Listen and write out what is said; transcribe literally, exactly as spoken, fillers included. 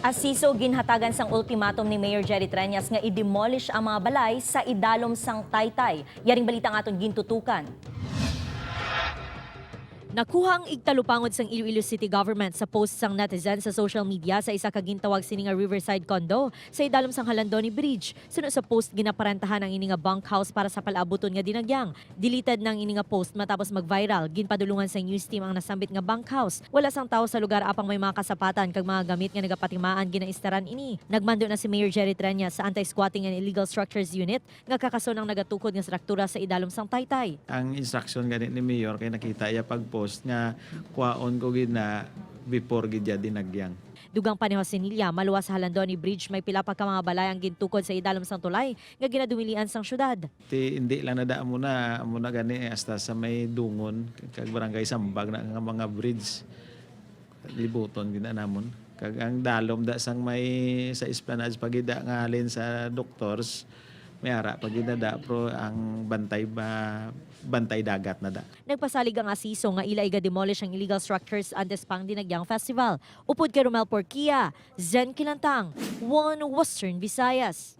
Asiso, ginhatagan sang ultimatum ni Mayor Jerry Treñas nga i-demolish ang mga balay sa idalom sang Taytay. Yaring balita ang aton gintutukan. Nakuha ang igtalupangod sang Iloilo City Government sa post sang netizen sa social media sa isa ka gintawag sini nga Riverside Condo sa idalom sang Halandoni Bridge. Suno sa post, ginaparentahan ang ini nga bunkhouse para sa palaabuton nga dinagyang. Deleted na ang ini nga post matapos mag-viral. Ginpadulungan sang news team ang nasambit nga bunkhouse. Wala sang tawo sa lugar, apang may mga kasapatan kag mga gamit nga nagapatimaan ginaistaran ini. Nagmando na si Mayor Jerry Treñas sa Anti-Squatting and Illegal Structures Unit nga kakason ang nagatukod nga struktura sa idalom sang Taytay. Ang instruction gani ni Mayor kay nakita iya pag-post nga kwaon ko gid na before gid iya dinagyang. Dugang pa ni Jose Nilla, maluwas sa Halandoni Bridge, may pila pa ka mga balay ang gintukod sa idalom sang tulay nga ginadumilian sang syudad. Ti, hindi lang na da amo na, amo na gani hasta sa may Dungon kag Barangay Sambag na nga mga bridge. Libuton gid na namon. Kag ang dalom da sang may sa Esplanade pa gid da nga halin sa Doctors, may ara pa gid na da, pero ang bantay ba, bantay dagat na da. Nagpasalig ang Asiso nga ila iga-demolish ang illegal structures antes pa ang Dinagyang Festival. Upod kay Romel Porquia, Zen Kilantang, One Western Visayas.